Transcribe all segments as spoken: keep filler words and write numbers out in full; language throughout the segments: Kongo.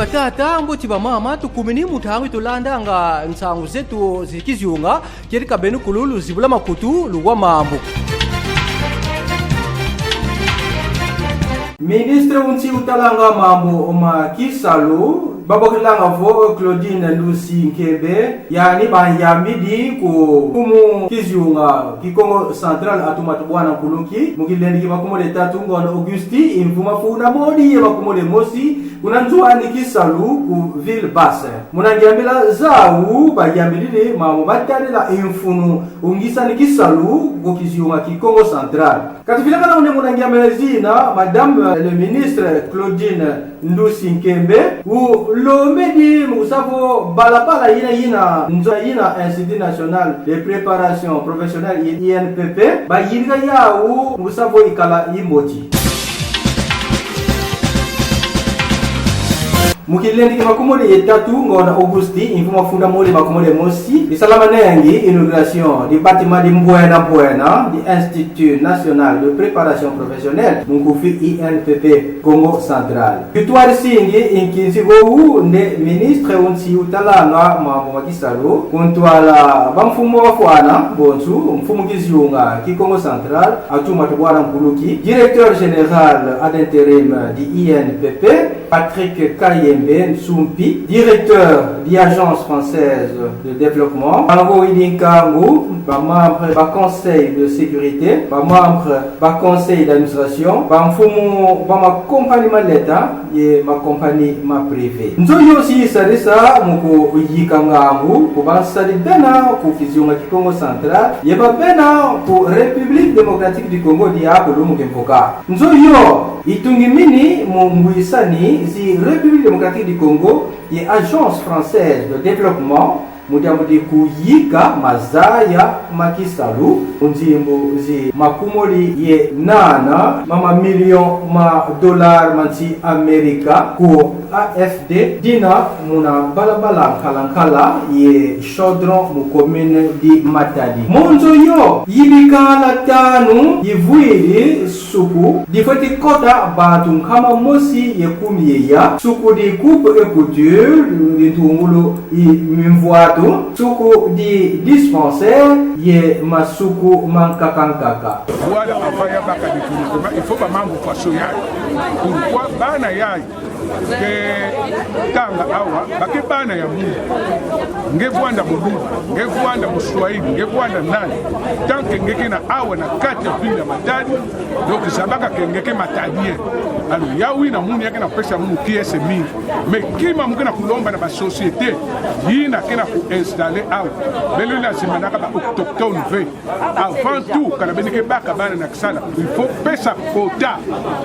Batata, mbote, bamama, tukumini mu ntangu yi tulandanga nsangu zetu zi kizunga, kieleka benu kulu luzibula makutu, luwa mambu. Ministre wu nsi utalanga mambu ma kisalu, babokilanga vo Claudine Ndusi Nkembe, yandi bayambidi ku mfumu kizunga ki Kongo Central, atuma tubwana nkulu nki, mu kilendi ki makumole tatu ngonda Augusti, mvu mafunda mole ye makumole mosi, kuna nzo andi kisalu ku Ville Basse. Muna ngiambila zawu, bayambididi mambu matadila mfunu u ngisani kisalu ku kizunga ki Kongo Central. Ka tuvilakana wuna muna ngiambila zina, Madame, euh, le ministre Claudine Ndusi Nkembe, ulombedi mu kusa vo balabala yina yina, nzo yina Institut National de Préparation Professionnelle, I N P P, bayidika yawu mu kusa vo ikala imboti. Mu kilendi ki makumole ye tatu ngonda Augusti, mvu mafunda mole makumole mosi, isalamana ngi inauguration di bâtiment di mbwena mbwena di Institut National de Préparation Professionnelle, mu nkufi I N P P, Kongo Central. Tutwadisingi nkinsi wowu nde ministre wu nsi utalanga mambu ma kisalu, ku ntwala bamfumu bafwana bonso, mfumu kizunga ki Kongo Central, atuma tubwana nkulu nki, directeur général ad interim di I N P P, Patrick Kayembe Nsumpi, directeur di Agence Française de Développement, bango yidi nkangu, ba membres ba Conseil de Sécurité, ba membres ba Conseil d'Administration, bamfumu ba ma compagnie ma l'État ye ma compagnie ma privé. Nzo yo si isadisa mu kuyika ngangu ku bansadi bena ku kizunga ki Kongo Central ye ba bena ku République Démocratique du Congo, diaka ku lumbu ki mvuka. Nzo yo itungimini mu ngwisani zi République Démocratique du Congo ye Agence Française de Développement mu diambu di kuyika mazaya ma kisalu mu nzimbu zi makumole ye nana ma mamilion ma dollar ma nsi Amerika ku A F D, dina muna balabala Nkala-Nkala ye Chaudron mu commune di Matadi. Mu nzo yo, yibikala tanu yivwidi suku difweti kota bantu nkama mosi ye kumi ye ya, suku di coupe et couture, di ntungulu i mimvwatu, suku di dispensaire ye masuku mankaka nkaka. Voilà, avant ya baka di kulu kuma, il faut ba mambu faso ya. Pourquoi bana ya ke tanga awa, ba ke bana ya munu. Nge vwanda Muluba, nge vwanda Muswahili, nge vwanda nani. Tant que nge ke na awa na kati ya ville ya Matadi, donc zabaka que nge ke Matadien. Alors, ya wina munu ya ke na pesa munu kiese mingi. Mais kima mu ke na kulomba na ba société yina ke na ku installer awa, beno na zimbana ka ba autochtones ve. Avant tout, kana beno ke baka bana na kisalu, il faut pesa quota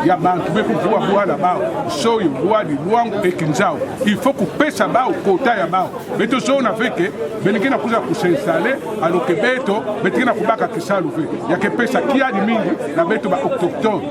ya bantu be kuvwa bwala bawu, Soyo, Lwali, Lwangu et Kinzau. Il faut kupesa bawu quota ya bawu. Beto zona ve que beno ke na kwiza ku s'installer, alors que beto, beto ke na kubaka kisalu ve. Ya ke pesa kiadi mingi na beto ba autochtones.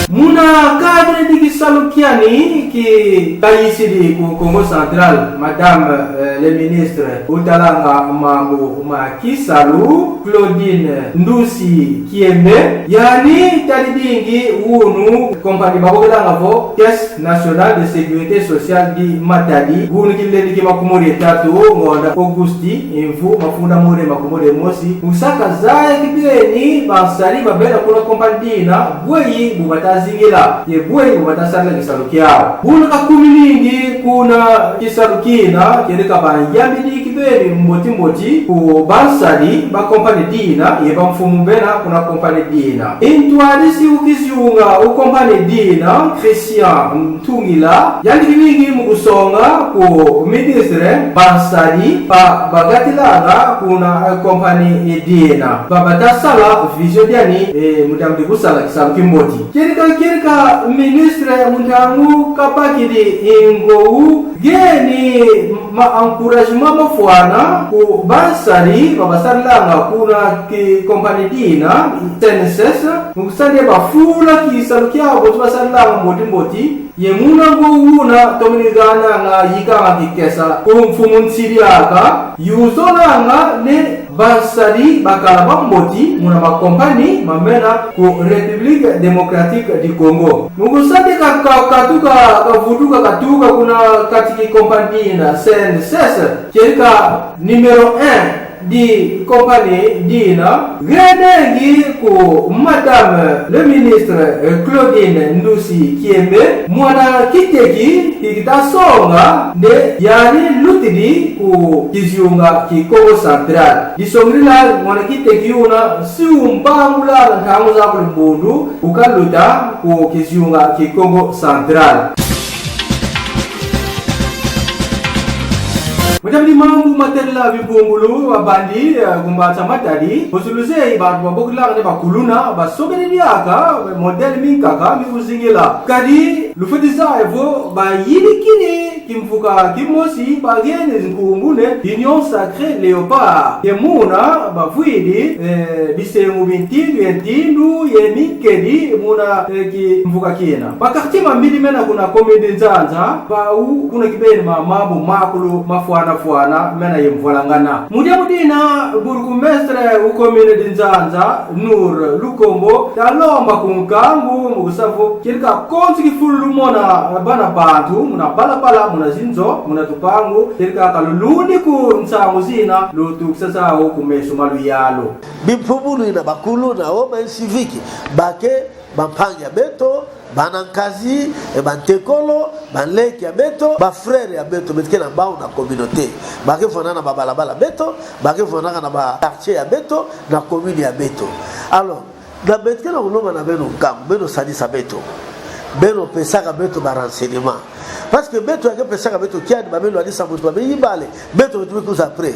Muna cadre di kisalu kiani ki kayisidi ku Kongo Central, Madame, euh, le ministre utalanga mambu ma kisalu, Claudine Ndusi Kiembe, yandi tadidingi wunu compagnie babokilanga vo Caisse Nationale de Sécurité Sociale di Matadi, wunu kilendi ki makumole tatu ngonda Augusti, mvu mafunda mole makumole mosi, mu saka zaya kibeni bansadi ba bena kuna compagnie dina bweyi bu bata zingila ye bweyi bu bata sadila kisalu kiau. Buna kakuminingi kuna kisalu kina, kieleka bayambidi kibeni mboti mboti ku bansadi ba compagnie dina ye bamfumu bena kuna compagnie dina. Ntwadisi u kizunga u compagnie dina, Christian Ntungila, yandi kibingi mu kusonga ku ministre bansadi ba bakatilanga kuna, eh, compagnie dina, ba bata sala vision diani, eh, mu diambu di kusala kisalu kimboti. Kieleka, kieleka ministre mu ntangu kabakidi ngogo, geni ma encouragement mafwana ku bansadi ba basadilanga kuna ki compagnie dina, C N S S, mu kusa nde bafula kisalu kiau, bonso basadilanga mboti mboti. Ye muna ngogo una tomene gananga yikanga kikesa ku mfumu nsi diaka, yu zonanga nde Bansadi bakala bamboti muna makompani mamena ku République Démocratique du Congo. Mu kusadika ka-, katuka, kavutuka katuka kuna kati ki kompani na C N S S, kieleka numéro un di kompani dina, gene ngi ku Madame le ministre, eh, Claudine Ndusi Kiembe, mwana kiteki ki kita songa nde yani lutidi ku kizunga ki Kongo Central. Disongidila mwana kiteki una si umbangula na ntangu za ku lumbundu, ukaluta ku kizunga ki Kongo Central. Mu diambu di mambu matadila bimpumbulu, babandi, eh, ku mbanza Matadi, mu zulu zeyi bantu babokilanga nde bakuluna, basobele diaka modèle minkaka mi kuzingila. Kadi lufweti zaya vo bayidikidi kimvuka kimosi bagene nkumbu ne Union Sacrée Léopard. Ye muna bavwidi, eh, bisengu bi ntindu ye ntindu ye minkedi muna, eh, kimvuka kina. Ba quartier mambidi mena kuna commune di Nzanza, bau kuna kibeni ma mambu makulu mafwana fwana mena ye mvwalangana. Mu diambu dina, bourgmestre wu commune di Nzanza, Nour Lukombo, talomba ku nkangu mu kusa vo kieleka konso ki fulu lumona bana bantu muna balabala, muna zinzo, muna tupangu, kieleka ka luludi ku nsangu zina, lutukisa zau ku meso ma luyalu. Bimpumbulu yina bakuluna, hommes inciviques, ba ke bampangi ya beto, bana nkazi, e bantekolo, banleke ya beto, ba frères ya beto, beto ke na bau na communauté. Ba ke vanda na babalabala beto, ba ke vandaka na ba quartier ya beto, na commune ya beto. Alors, na beto ke na kulomba na beno nkangu, beno sadisa beto. Beno pesaka beto ba renseignements. Parce que beto ya ke pesaka beto kiadi, ba me lwanisa muntu, ba me yiba ale, beto, beto me kwiza après.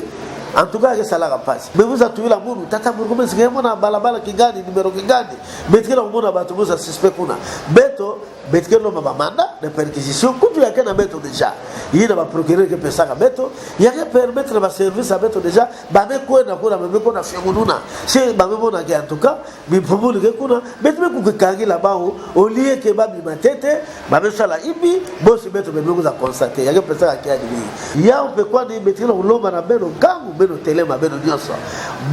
En tout cas, ya ke salaka mpasi. Me kwiza tubila munu, tata bourgmestre, ke mona balabala kingandi, numéro kingandi. Beto ke na kumona bantu kwiza suspect kuna. Beto, beto ke lomba ba mandat de perquisition, kutu ya ke na beto déjà. Yina ba procureur ke pesaka beto, ya ke permettre ba service ya beto déjà, ba me kwenda kuna, ba me kwenda fiongununa. Si ba me mona que en tout cas, bimpumbulu ke kuna, beto me kukikangila bau, au lieu que ba bima ntete, ba me sala imbi, bosi beto me kwiza constater. Ya ke pesaka kiadi. Yau mpe kwandi beto ke na kulomba na beno nkangu, beno telema, beno nyonso.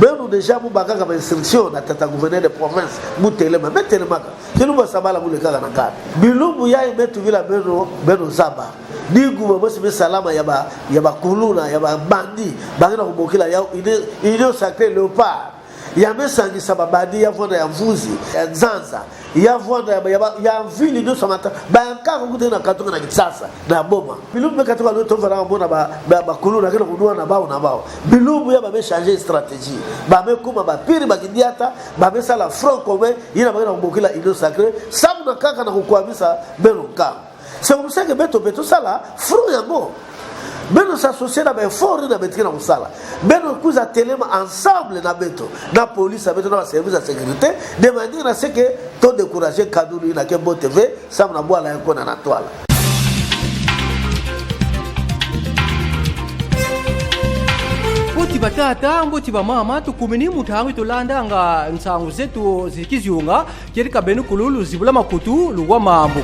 Beno déjà mu bakaka ba instruction na tata gouverneur de province, mu telema, me telemaka. Kilumbu ya sabala mu lekaka na kati. Bilumbu yayi me tubila beno, beno zaba. Ni guma mosi me salama ya ba, ya bakuluna, ya ba bandit. Ba ke na kubokila yau Union, Union Sacrée Léopard. Ya me sangisa ba bandit ya vanda ya Mvuzi, ya Nzanza, ya vanda ya, ya, ya ville nyonso ya Mata-, bayankaka kutu na katuka na Kinshasa, na Boma. Bilumbu me katuka lelo, to vanda mona ba, ba, bakuluna ke na kunwana bau na bau. Bilumbu ya ba me changer stratégie. Ba me kuma ba pire ba kidiata, ba me sala front commun, yina ba ke na kubokila Union Sacrée, samu na kaka na kukwamisa beno nkangu. C'est comme ça que beto, beto sala front yango. Beno s'associer na ba effort yina beto ke na kusala. Beno kwiza telema ensemble na beto, na police ya beto, na ba service ya sécurité, de manière à ce que to décourager kadulu yina ke mbote ve, samu na bwala ya kwenda na ntwala. Mboti batata, mboti bamama, tukumini mu ntangu yi tulandanga nsangu zetu zi kizunga, kieleka beno kulu luzibula makutu, luwa mambu.